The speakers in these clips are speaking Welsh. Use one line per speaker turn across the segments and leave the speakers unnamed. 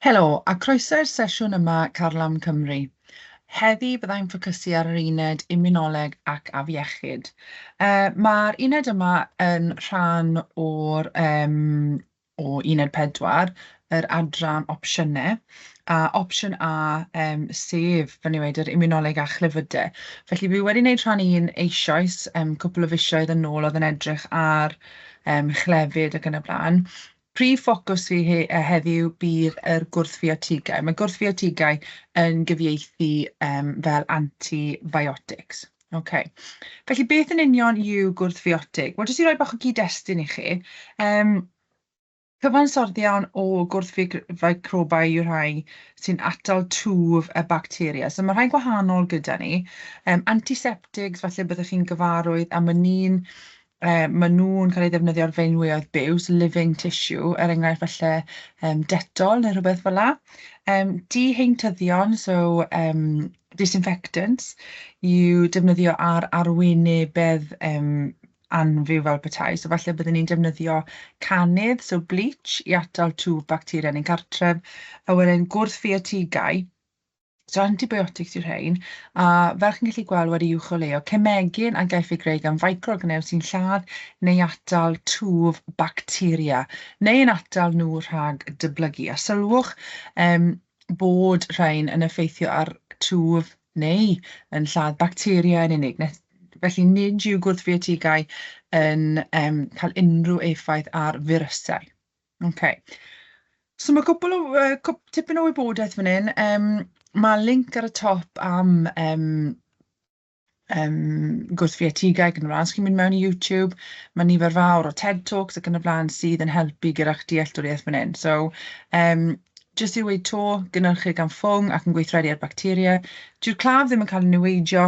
Helo, a croeso i'r sesiwn yma Carlam Cymru. Heddi byddai'n ffocysu ar yr uned imiwnoleg ac afiechyd. Ma'r uned yma yn rhan o'r o uned 4, yr adran opsiynau, a opsiwn A, sef, fel ni'n weud, yr imiwnoleg a chlefydau. Felly fi wedi wneud rhan 1 eisoes, cwpl o fisoedd yn ôl oedd yn edrych ar chlefyd ac yn y blaen. Prif ffocws fi heddiw bydd yr gwrthfiotigau. Mae gwrthfiotigau yn gyfieithu fel antibiotics. Okay. Felly beth yn union yw gwrthfiotig? Wel, jyst i roi bach o gyd-destun i chi, cyfansoddion o gwrthficrobau yw rhai sy'n atal twf y bacteria. So mae rhai gwahanol gyda ni. Antiseptics, falle byddwch chi'n gyfarwydd, a maen ni'n maen nhw'n cael eu ddefnyddio ar feinweoedd byw, so living tissue, er enghraifft falle Dettol neu rhywbeth fel 'na. Diheintyddion, so disinfectants, i'w defnyddio ar arwynebedd anfyw fel petai. So falle byddwn ni'n defnyddio canydd, so bleach, i atal twf bacteria yn ein cartref. A wedyn gwrthfiotigau, so antibiotics yw'r rhain, a fel chi'n gallu gweld wedi uwcholeuo, cemegyn a gaiff ei greu gan ficro-organeb sy'n lladd neu atal twf bacteria, neu yn atal nhw rhag dyblygu. A sylwch bod rhain yn effeithio ar twf neu yn lladd bacteria yn unig. Felly nid yw gwrthfiotigau yn cael unrhyw effaith ar firysau. Okay. So mae cwpl o tipyn o wybodaeth fan hyn. Mae link ar y top am gwrthfiotigau ac yn y blaen. Os chi'n mynd mewn i YouTube, mae nifer fawr o TED Talks ac yn y blaen sydd yn helpu gyda'ch dealltwriaeth fan hyn. So, jyst i weud 'to, gynhyrchu gan ffwng ac yn gweithredu ar bacteria. Dyw'r claf ddim yn cael ei niweidio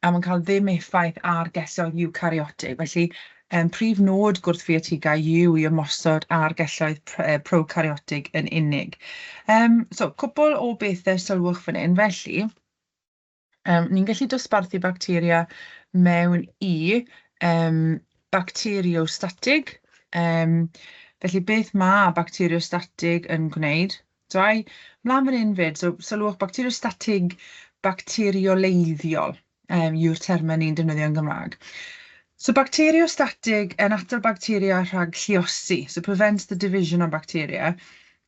a mae'n cael ddim effaith ar gelloedd eukaryotig. Felly, prif nod gwrthfiotigau yw i ymosod ar gelloedd prokaryotig yn unig. So, cwpl o bethau sylwch fan hyn. Felly, ni'n gallu dosbarthu bacteria mewn i bacteriostatig. Felly, beth mae bacteriostatig yn gwneud? So, ai, mlaen fan hyn fyd, so sylwch bacteriostatig, bacterioleiddiol yw'r termau ni'n defnyddio yn Gymraeg. So bacteriostatig yn atal bacteria rhag lluosi, so prevents the division of bacteria,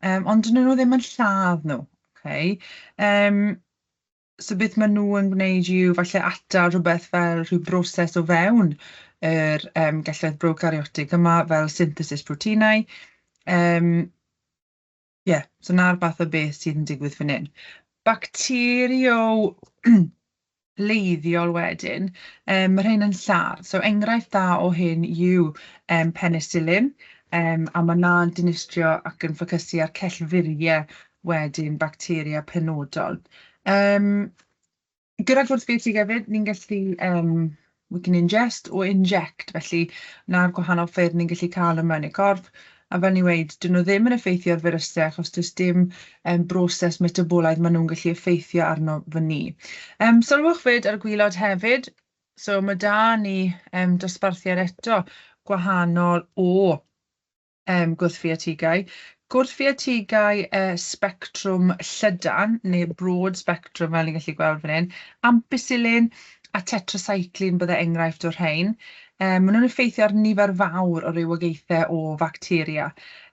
ond dyn nhw ddim yn lladd nhw. Okay? So beth maen nhw yn gwneud yw falle atal rhywbeth fel rhyw broses o fewn yr gelloedd prokaryotig yma fel synthesis proteinau. Yeah, so 'na'r fath o beth sydd yn digwydd fan hyn. Bacterio leiddiol wedyn, mae rhain yn lladd. So enghraifft dda o hyn yw penicillin, a mae 'na'n dinistrio ac yn ffocysu ar cellfuriau wedyn bacteria penodol. Gyda gwrthfiotig hefyd, ni'n gallu, we can ingest or inject, felly 'na'r gwahanol ffyrdd ni'n gallu cael nhw mewn i'r corff. A fel ni'n weud, dyn nhw ddim yn effeithio ar firysau achos does dim broses metabolaidd maen nhw'n gallu effeithio arno fy ni. Sylwch fyd ar y gwaelod hefyd, so mae 'da ni dosbarthiad eto gwahanol o gwrthfiotigau. Gwrthfiotigau sbectrwm llydan neu broad spectrum fel ni'n gallu gweld fan hyn, ampicillin a tetracycline bydde enghraifft o'r rhain. Maen nhw'n effeithio ar nifer fawr o rywogaethau o facteria,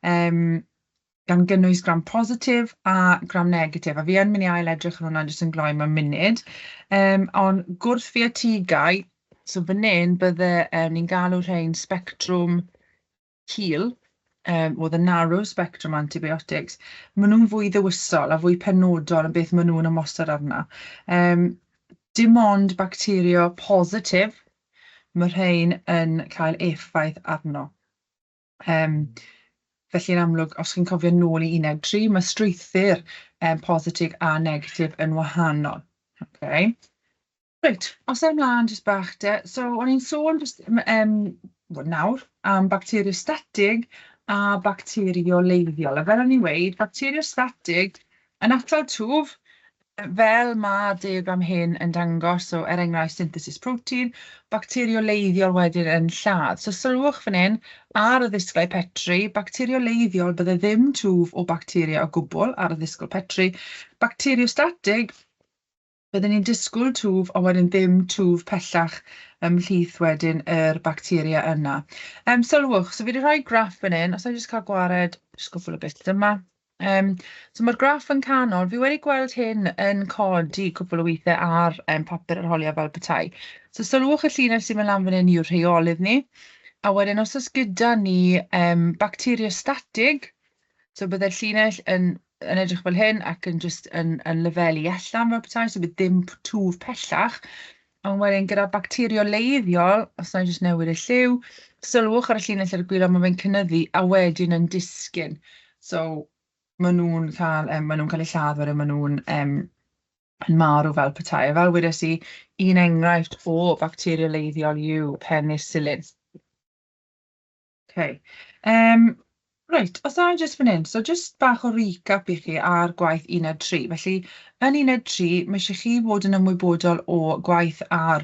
gan gynnwys gram positif a gram negatif. A fi yn mynd i ail edrych ar hwnna jyst yn gloi mewn munud. Ond gwrthfiotigau, so fan hyn bydde ni'n galw rhain sbectrwm cul, or the narrow spectrum antibiotics, maen nhw'n fwy ddewisol a fwy penodol yn beth maen nhw'n ymosod arno. Dim ond bacteria positif mae rhain yn cael effaith arno. Felly yn amlwg, os chi'n cofio nôl i uned 3, mae strwythur positif a negatif yn wahanol. Okay. Reit, os ewn mlaen jyst bach te. So, o'n i'n sôn jyst wel, nawr am bacteriostatig a bacterioleiddiol. A fel o'n i'n weud, bacteriostatig yn atal twf. Fel mae'r diagram hyn yn dangos, so er enghraifft synthesis protein, bacterioleiddiol wedyn yn lladd. So sylwch fan hyn, ar y ddisglau Petri, bacterioleiddiol bydde ddim twf o bacteria o gwbl ar y ddisgl Petri. Bacteriostatig, bydden ni'n disgwyl twf, ond wedyn ddim twf pellach ymhlith wedyn yr bacteria yna. Sylwch, so fi wedi rhoi graff fan hyn, os na i jyst cael gwared, jyst cwpl o bits yma. So mae'r graff yn canol, fi wedi gweld hyn yn codi cwpl o weithiau ar papur arholiad fel petai. So sylwch y llinell sy'n mynd lan fan hyn yw'r rheolydd ni. A wedyn os oes gyda ni bacteriostatig, so byddai'r llinell yn, yn edrych fel hyn ac yn just yn, yn lefelu allan fel petai, so bydd dim twf pellach. Ond wedyn gyda bacterioleiddiol, os na i jyst newid y lliw, sylwch ar y llinell ar y gwylod, mae fe'n cynyddu a wedyn yn disgyn. So maen nhw'n cael, maen nhw'n cael eu lladd wedyn, maen nhw'n yn marw fel petai. A fel wedes i, un enghraifft o bacterioleiddiol yw penicillin. Okay. Reit, os a jyst fan hyn, so jyst bach o recap i chi ar gwaith uned 3. Felly, yn uned 3, mae eisiau chi fod yn ymwybodol o gwaith ar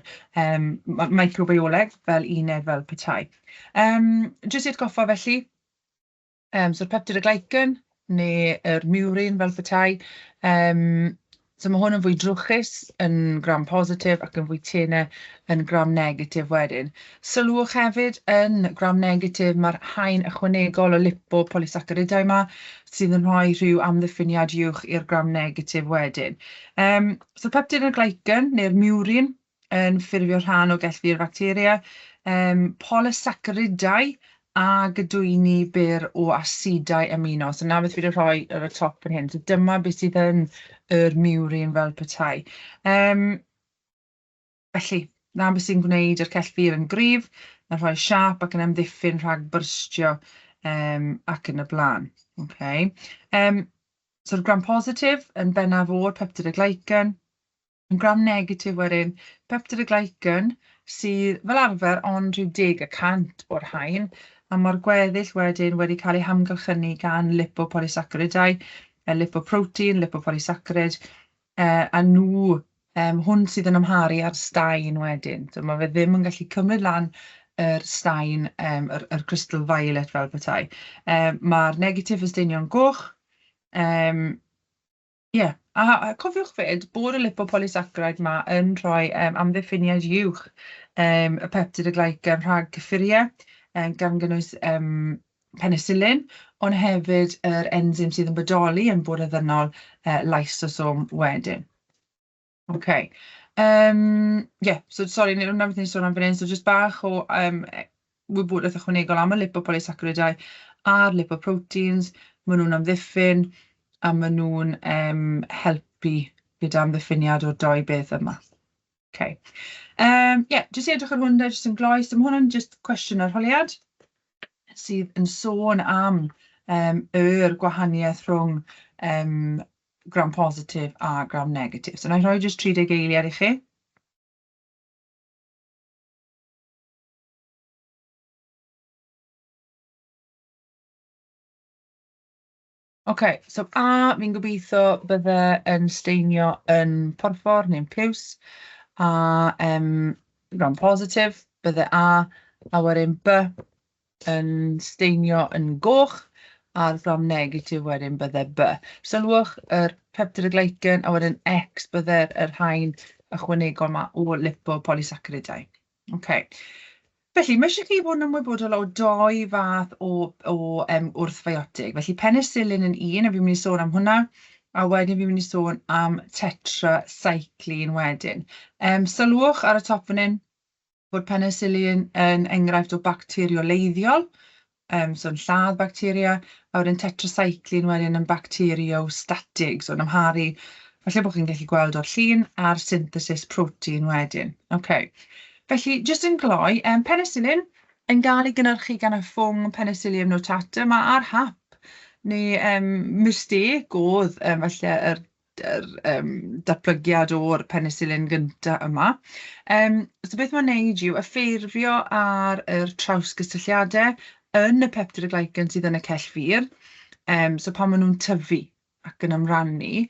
microbioleg fel uned fel petai. Jyst i atgoffa felly, so'r peptidoglycan neu yr murin fel petai, so mae hwn yn fwy drwchus yn gram positif ac yn fwy tenau yn gram negatif wedyn. Sylwch hefyd yn gram negatif mae'r haen ychwanegol o lipopolysaccharidau yma sydd yn rhoi rhyw amddiffyniad uwch i'r gram negatif wedyn. So peptidoglycan neu'r murin yn ffurfio rhan o gellfi'r bacteria, polysaccharidau a gydwyni byr o asidau amino. So 'na beth fi wedi rhoi ar y top fan hyn. So dyma beth sydd yn yr murin fel petai. Felly, 'na beth sy'n gwneud yr cellfir yn gryf, yn rhoi siâp ac yn amddiffyn rhag byrstio ac yn y blaen. Okay. So'r gram positif yn bennaf o'r peptidoglycan. Yn gram negatif wedyn, peptidoglycan sydd fel arfer ond rhyw 10% o'r haen, a mae'r gweddill wedyn wedi cael eu hamgylchynu gan lipopolysaccharidau, lipoprotein, lipopolysaccharid, a nhw, hwn sydd yn amharu ar staen wedyn. So mae fe ddim yn gallu cymryd lan yr staen, yr crystal violet fel petai. Mae'r negatif yn steinio'n goch. Ie, a cofiwch 'fyd bod y lipopolysaccharide 'ma yn rhoi amddiffyniad uwch y peptidoglycan rhag cyffuriau, gan gynnwys penicillin, ond hefyd yr enzym sydd yn bodoli yn bod yn ddynol, lysosome wedyn. OK. Yeah, so sori, nid hwnna beth ni'n sôn am fan hyn, so jyst bach o wybodaeth ychwanegol am y lipopolysaccharidau a'r lipoproteins. Maen nhw'n amddiffyn a maen nhw'n helpu gyda amddiffyniad o'r dou beth yma. Okay. Yeah, jyst i edrych ar hwn de, jyst yn gloi. So mae hwn yn jyst cwestiwn arholiad sydd yn sôn am yr gwahaniaeth rhwng gram positif a gram negatif. So na i rhoi jyst 30 eiliad i chi. OK, so A, fi'n gobeithio bydde yn steinio yn porffor neu'n piws, a gram positif, bydde A, a wedyn B yn steinio yn goch, a'r gram negatif wedyn bydde B. Sylwch yr peptidoglycan a wedyn X bydde'r yr haen ychwanegol 'ma o lipopolysaccharidau. OK. Felly, mae eisiau chi fod yn ymwybodol o dou fath o wrthfiotig. Felly, penicillin yn un, a fi'n mynd i sôn am hwnna, a wedyn fi'n mynd i sôn am tetracycline wedyn. Sylwch ar y top fan hyn bod penicillin yn enghraifft o bacterioleiddiol, so yn lladd bacteria, a wedyn tetracycline wedyn yn bacteriostatig, so yn amharu, falle bod chi'n gallu gweld o'r llun, ar synthesis protein wedyn. OK. Felly, jyst yn gloi, penicillin yn gael ei gynhyrchu gan y ffwng Penicillium notatum, a ar hap neu mistake oedd falle yr datblygiad o'r penicillin gynta yma. So beth mae'n neud yw effeithio ar yr trawsgysylltiadau yn y peptidoglycan sydd yn y cell fur, so pan maen nhw'n tyfu. ac yn ymrannu.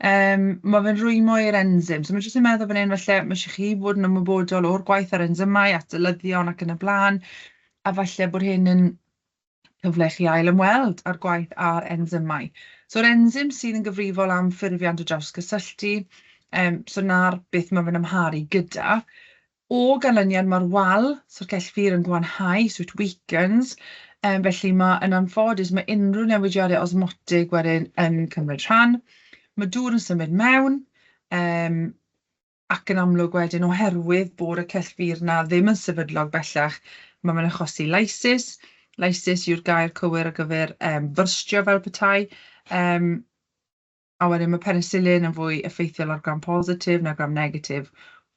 Mae fe'n rwymo i'r enzym. So mae jyst yn meddwl fan hyn, falle mae eisiau chi fod yn ymwybodol o'r gwaith ar enzymau, atalyddion ac yn y blaen, a falle bod hyn yn cyfle i chi ail ymweld â'r gwaith ar enzymau. So'r enzym sydd yn gyfrifol am ffurfiant o drawsgysylltu, so 'na'r beth mae fe'n amharu gyda. O ganlyniad mae'r wal, so'r cell fur yn gwanhau, so it weakens, felly mae, yn anffodus, mae unrhyw newidiadau osmotig wedyn yn cymryd rhan. Mae dŵr yn symud mewn, ac yn amlwg wedyn oherwydd bod y cell fur 'na ddim yn sefydlog bellach, mae fe'n achosi lysis. Lysis yw'r gair cywir ar gyfer byrstio fel petai. A wedyn mae penicillin yn fwy effeithiol ar gram positif na gram negatif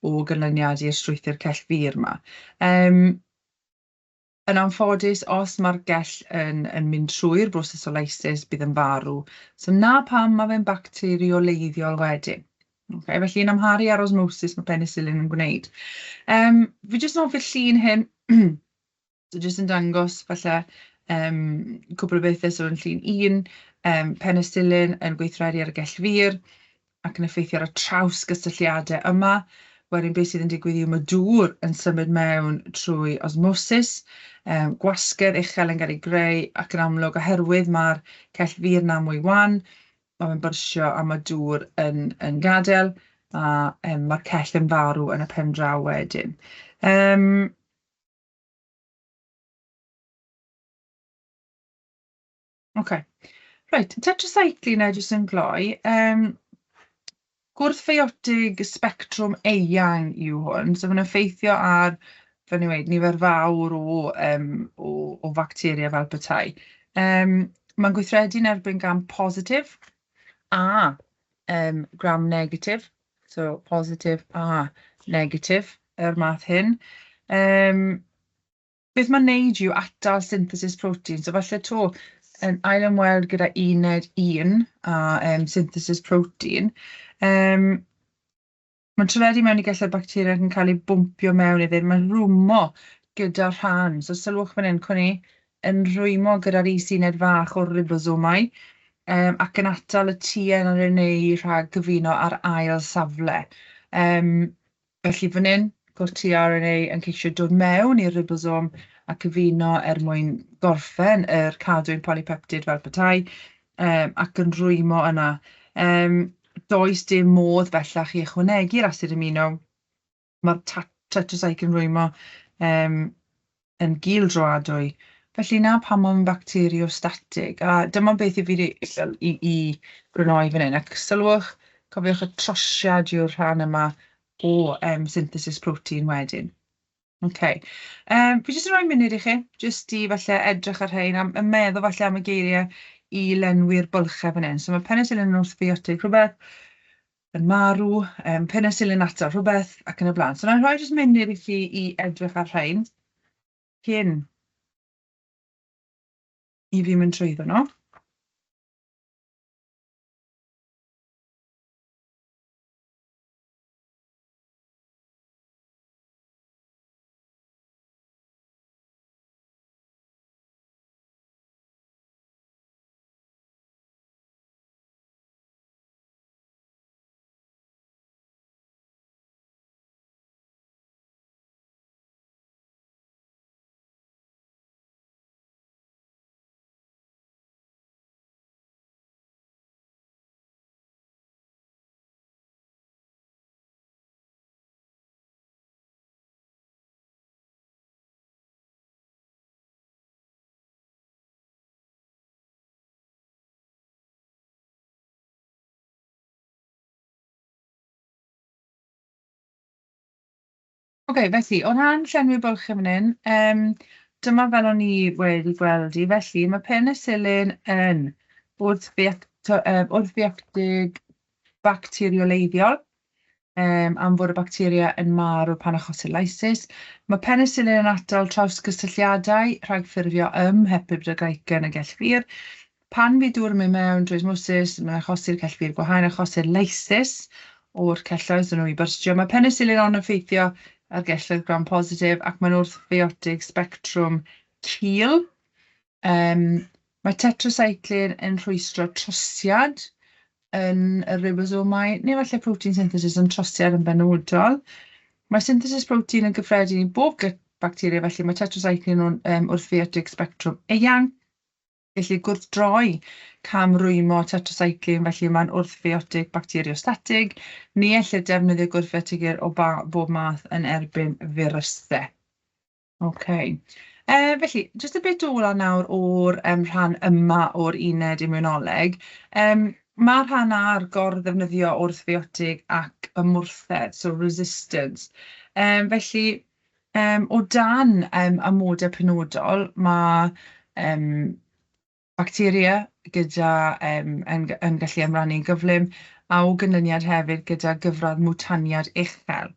o ganlyniad i'r strwythur cell fur 'ma. Yn anffodus, os mae'r gell yn, yn mynd trwy'r broses o lysis, bydd yn farw. So 'na pam mae fe'n bacterioleiddiol wedyn. Okay, felly yn amharu ar osmosis mae penicillin yn gwneud. Fi jyst yn hoffi'r llun hyn. So jyst yn dangos falle cwpl o bethau. So yn llun 1, penicillin yn gweithredu ar y gell fur ac yn effeithio ar y trawsgysylltiadau yma. Wedyn beth sydd yn digwydd yw mae dŵr yn symud mewn trwy osmosis, gwasgedd uchel yn cael ei greu ac yn amlwg oherwydd mae'r cell fur 'na mwy wan, mae fe'n byrsio a mae dŵr yn, yn gadael a mae'r cell yn farw yn y pen draw wedyn. Oce. Reit, tetracycline jyst yn gloi. Gwrthfiotig sbectrwm eang yw hwn, so mae'n effeithio ar, fel ni'n weud, nifer fawr o facteria fel petai. Mae'n gweithredu yn erbyn gram positif a gram negatif, so positif a negatif yr math hyn. Beth mae'n neud yw atal synthesis protein, so falle 'to yn ail ymweld gyda uned 1 a synthesis protein. Mae'n trafedu mewn i gelloedd bacteria ac yn cael ei bwmpio mewn iddyn, mae'n rhwymo gyda rhan, so sylwch fan hyn, cwn i, yn rhwymo gyda'r is-uned fach o'r ribosomau, ac yn atal y tRNA rhag gyfuno ar ail safle. Felly fan hyn, gwr tRNA yn ceisio dod mewn i'r ribosom a cyfuno er mwyn gorffen yr cadwyn polypeptid fel petai, ac yn rhwymo yna. Does dim modd bellach i ychwanegu'r asid amino. Mae'r tetracycline yn rhwymo yn gildroadwy. Felly 'na pam mae'n bacteriostatig. A dyma beth i fi fel i grynhoi fan hyn. Ac sylwch, cofiwch y trosiad yw'r rhan yma o synthesis protein wedyn. Okay. Fi jyst yn rhoi munud i chi, jyst i falle edrych ar rhein, a meddwl falle am y geiriau i lenwi'r bylchau fan hyn. So mae penicillin yn wrthfiotig rhywbeth, yn marw, penicillin atal rhywbeth, ac yn y blaen. So na i rhoi jyst munud i chi i edrych ar rhein cyn i fi mynd trwyddo nhw. Oce, felly, o ran llenwi bylchau fan hyn, dyma fel o'n i wedi gweld i. Felly, mae penicillin yn wrthfiotig bacterioleiddiol, am fod y bacteria yn marw pan achosir lysis. Mae penicillin yn atal trawsgysylltiadau rhag ffurfio ym mheptidoglycan y gell fur. Pan fydd dŵr yn mynd mewn drwy osmosis, mae'n achosi'r cell fur gwahanol, achosir lysis o'r celloedd, so nhw i byrstio. Mae penicillin ond yn effeithio ar gelloedd gram positif ac mae'n wrthfiotig sbectrwm cul. Mae tetracycline yn rhwystro trosiad. yn y ribosomau, neu falle protein synthesis yn trosiad yn benodol. Mae synthesis protein yn gyffredin i bob bacteria, felly mae tetracycline nhw'n wrthfiotig sbectrwm eang. Gellir gwrthdroi camrwymo tetracycline, felly mae'n wrthfiotig bacteriostatig. Ni ellir defnyddio gwrthfiotigau o bob math yn erbyn firysau. OK. Felly, jyst y bit ola nawr o'r rhan yma o'r uned imiwnoleg. Mae rhan ar gor-ddefnyddio wrthfiotig ac ymwrthedd, so resistance. Felly, o dan amodau penodol, mae bacteria gyda yn gallu ymrannu'n gyflym, a o ganlyniad hefyd gyda gyfradd mwtaniad uchel.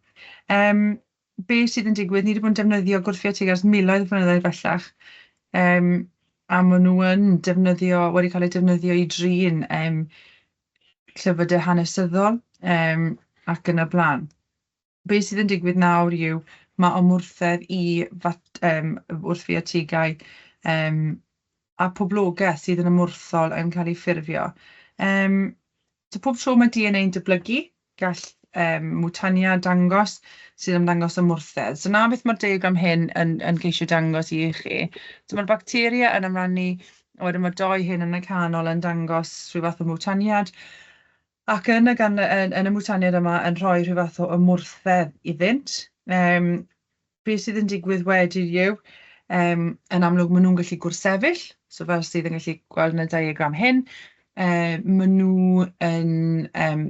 Be sydd yn digwydd, ni wedi bod yn defnyddio gwrthfiotig ers miloedd o flynyddoedd bellach, a maen nhw yn defnyddio, wedi cael eu defnyddio i drin clefydau hanesyddol ac yn y blaen. Be sydd yn digwydd nawr yw mae ymwrthedd i wrthfiotigau a poblogaeth sydd yn ymwrthol yn cael ei ffurfio. So pob tro mae DNA'n dyblygu, gall mwtaniad dangos sydd ymddangos ymwrthedd. So na beth mae'r diagram hyn yn ceisio dangos i chi. So mae'r bacteria yn ymrannu, a wedyn mae doi hyn yn y canol yn dangos rhyw fath o mwtaniad, ac yn y mwtaniad yma yn rhoi rhyw fath o ymwrthedd iddynt. Be sydd yn digwydd wedyn yw, yn amlwg maen nhw'n gallu gwrthsefyll, so fel sydd yn gallu gweld yn y diagram hyn, maen nhw yn,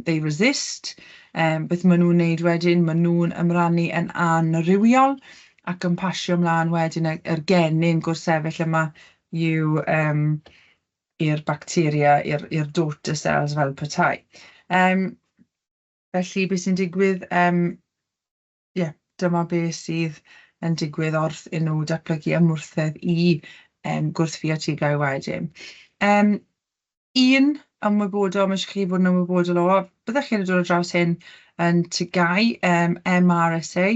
they resist. Beth maen nhw'n wneud wedyn, maen nhw'n ymrannu yn anrywiol ac yn pasio ymlaen wedyn yr genyn gwrthsefyll yma yw i'r bacteria, i'r daughter cells fel petai. Felly beth sy'n digwydd, ie, dyma beth sydd yn digwydd wrth i nhw datblygu ymwrthedd i gwrthfiotigau wedyn. Un ymwybodol, mae eisiau chi fod yn ymwybodol o, byddech chi'n dod ar draws hyn yn TGAU, MRSA,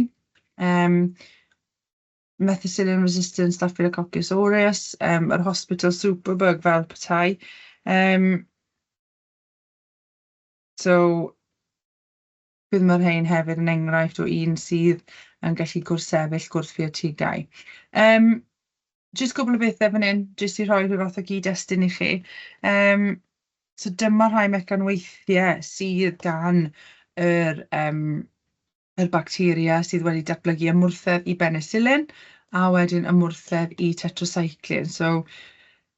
methicillin resistant Staphylococcus aureus, yr hospital superbug fel petai. So, bydd mae'r rhain hefyd yn enghraifft o un sydd yn gallu gwrthsefyll gwrthfiotigau. Jyst cwpl o bethau fan hyn, jyst i rhoi rhyw fath o gyd-destun i chi. So dyma rhai mecanweithiau sydd gan yr bacteria sydd wedi datblygu ymwrthedd i penicillin a wedyn ymwrthedd i tetracycline. So,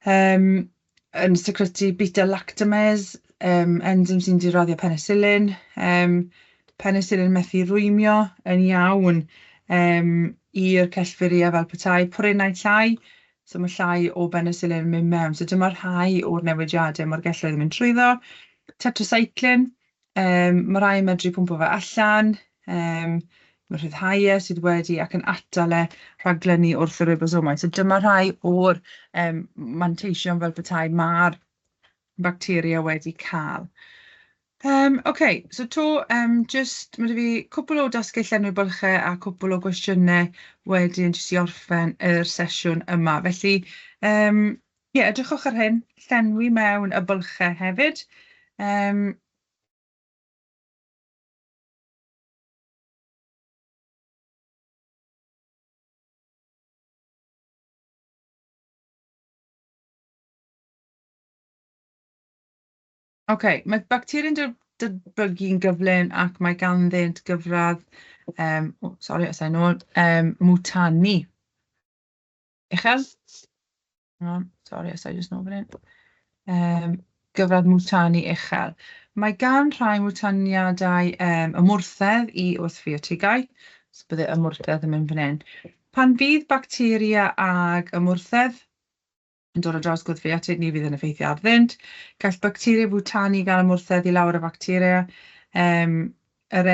yn secretu beta-lactamase, enzym sy'n diraddio penicillin, penicillin methu rwymio yn iawn i'r cellfuriau fel petai, purinau llai, so mae llai o penicillin yn mynd mewn. So dyma rhai o'r newidiadau mae'r gelloedd yn mynd trwyddo. Tetracycline, mae rai yn medru pwmpo fe allan, mae rhyddhau e sydd wedi ac yn atal e rhag glynu wrth y ribosomau. So dyma rhai o'r manteision fel petai mae'r bacteria wedi cael. OK, so to, just, mae 'da fi cwpl o dasgau llenwi bylchau a cwpl o gwestiynau wedyn jyst i orffen yr sesiwn yma. Felly, ie, edrychwch ar hyn, llenwi mewn y bylchau hefyd. OK, mae bacteria'n datblygu'n gyflym ac mae ganddynt gyfradd, oh, sori, os nôl, mwtanu uchel. Oh, sori, os I just nôl fan hyn. Gyfradd mwtanu uchel. Mae gan rhai mwtaniadau ymwrthedd i wrthfiotigau, so bydde ymwrthedd yn mynd fan hyn. Pan fydd bacteria ag ymwrthedd yn dod ar draws gwrthfiotig, ni fydd yn effeithio ardynt. Gall bacteria fwtanu gael ymwrthedd i lawer o bacteria. Yr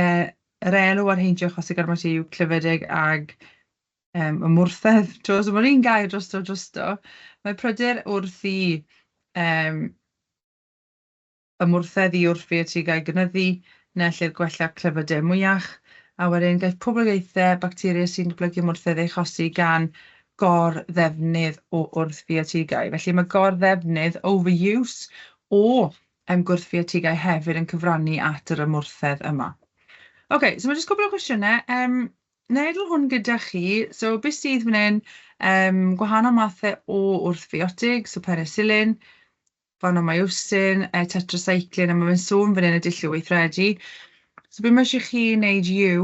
elw ar heintio achosi gan yw clefydeg ag ymwrthedd. So mae'r un gair drosto drosto. Mae pryder wrth i ymwrthedd i wrthfiotigau gynyddu, neu ellir gwella clefydau mwyach. A wedyn gall poblogaethau bacteria sy'n datblygu ymwrthedd ei achosi gan gor-ddefnydd o wrthfiotigau. Felly mae gor-ddefnydd, overuse, o gwrthfiotigau hefyd yn cyfrannu at yr ymwrthedd yma. Ok, so mae jyst cwpl o cwestiynau. Na i adael hwn gyda chi. So beth sydd fan hyn? Gwahanol mathau o wrthfiotig, so penicillin, vancomycin, tetracycline, a mae fe'n sôn fan hyn y dull o weithredu. So be mae eisiau chi wneud yw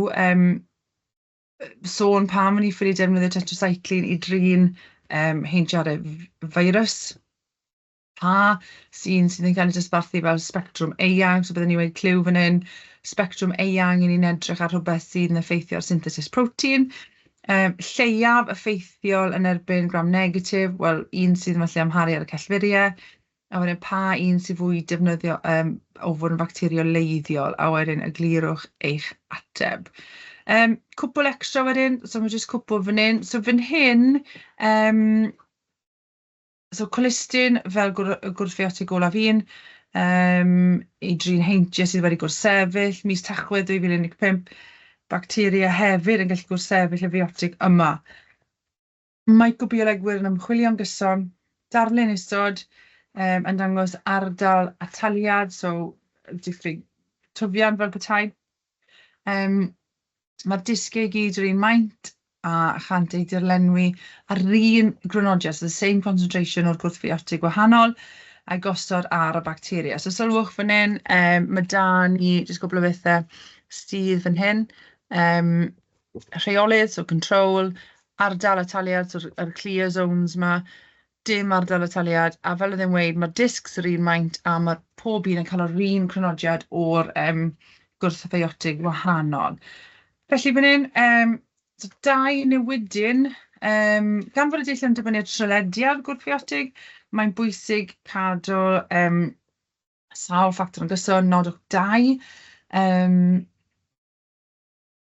sôn pam o'n i ffili defnyddio tetracycline i drin heintiadau feirws. Pa sy'n sydd yn cael ei dosbarthu fel sbectrwm eang, so byddwn ni wedi clyw fan hyn, sbectrwm eang, i ni'n edrych ar rhywbeth sydd yn effeithio ar synthesis protein. Lleiaf effeithiol yn erbyn gram negatif, wel, un sydd yn falle amharu ar y cellfuriau, a wedyn pa un sydd fwy defnyddio o fod yn facterioleiddiol, a wedyn eglurwch eich ateb. Cwpl extra wedyn, so mae jyst cwpl fan hyn. So fan hyn, so colistin fel gwrthfiotig olaf un, i drin heintiau sydd wedi gwrthsefyll, mis Tachwedd 2015, bacteria hefyd yn gallu gwrthsefyll y fiotig yma. Microbiolegwyr yn ymchwilio'n gyson, darlun isod yn dangos ardal ataliad, so diffyg tyfiant fel petai. Mae'r disgiau i gyd yr un maint a chant eu dirlenwi ar yr un grynodiad, so the same concentration o'r gwrthfiotig gwahanol, a'i gosod ar y bacteria. So sylwch fan hyn, mae da ni jyst cwpl o bethau sydd fan hyn. Rheolydd, so control, ardal ataliad, so yr clear zones 'ma, dim ardal ataliad, a fel oedd e'n weud, mae'r discs yr un maint a mae pob un yn cael yr un crynodiad o'r gwrthfiotig wahanol. Felly fan hyn, so dau newidyn, gan fod y dull yn dibynnu ar trylediad gwrthfiotig, mae'n bwysig cadw sawl ffactor yn gyson, nodwch dau.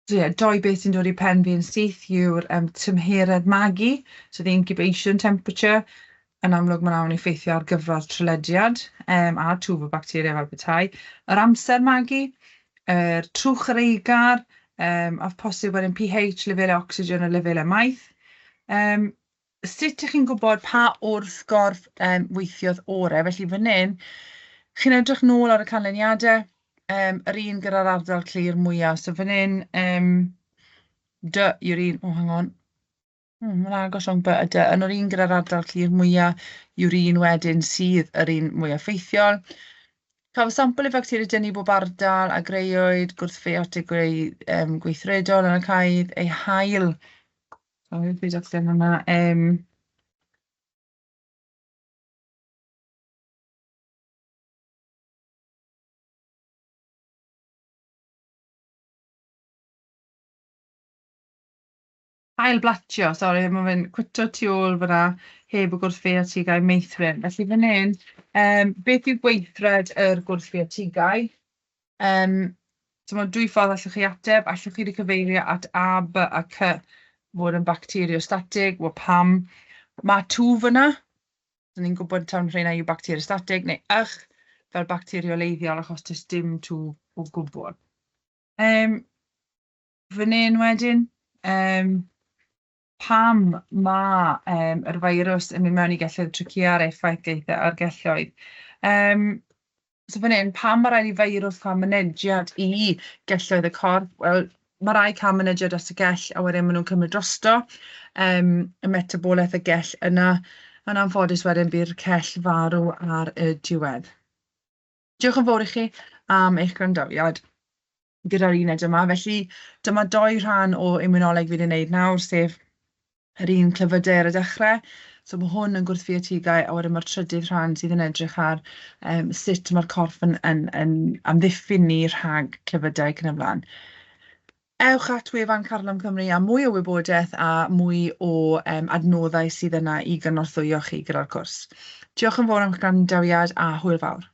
So ie, doi beth sy'n dod i pen fi yn syth yw'r tymheredd magu, so the incubation temperature. Yn amlwg mae'n awn effeithio ar gyfradd trylediad a twf y bacteria fel petai. Yr amser magu, yr trwch yr eigar, a posib wedyn pH, lefelau ocsigen a lefelau maeth. Sut ych chi'n gwybod pa wrthgorff weithiodd orau? Felly fan hyn, chi'n edrych nôl ar y canlyniadau, yr un gyda'r ardal clir mwyaf. So fan hyn, D yw'r un, oh hang on, mae'n agos rhwng B a D, yn yr un gyda'r ardal clir mwyaf yw'r un wedyn sydd yr un mwy effeithiol. Cafodd sampl o facteria dynnu bob ardal a greuwyd gwrthfiotig gweithredol yn y caedd ei hail. Sorry, fi darllen hwnna. Ail blatio, sori, mae fe'n cwito tu ôl fyna heb y gwrthfiotigau meithrin. Felly fan hyn, beth yw gweithred yr gwrthfiotigau? So mae dwy ffordd allwch chi ateb. Allwch chi wedi cyfeirio at A, B a C fod yn bacteriostatig, wel pam? Mae twf yna, so ni'n gwybod tawn rheina yw bacteriostatig, neu ych fel bacterioleiddiol achos does dim twf o gwbl. Fan hyn wedyn, pam ma' yr feirws yn mynd mewn i gelloedd trachea a'r effaith geith e ar gelloedd. So fan hyn, pam ma' raid i feirws cael mynediad i gelloedd y corff? Wel, ma' raid cael mynediad at y gell a wedyn maen nhw'n cymryd drosto y metabolaeth y gell yna. Yn anffodus wedyn bu'r cell farw ar y diwedd. Diolch yn fawr i chi am eich gwrandawiad gyda'r uned yma. Felly dyma doi rhan o immunoleg fi wedi wneud nawr, sef yr un clefydau ar y dechrau. So mae hwn yn gwrthfiotigau, a wedyn mae'r trydydd rhan sydd yn edrych ar sut mae'r corff yn amddiffyn ni rhag clefydau ac yn y blaen. Ewch at wefan Carlam Cymru am mwy o wybodaeth a mwy o adnoddau sydd yna i gynorthwyo chi gyda'r cwrs. Diolch yn fawr am eich gwrandawiad a hwyl fawr.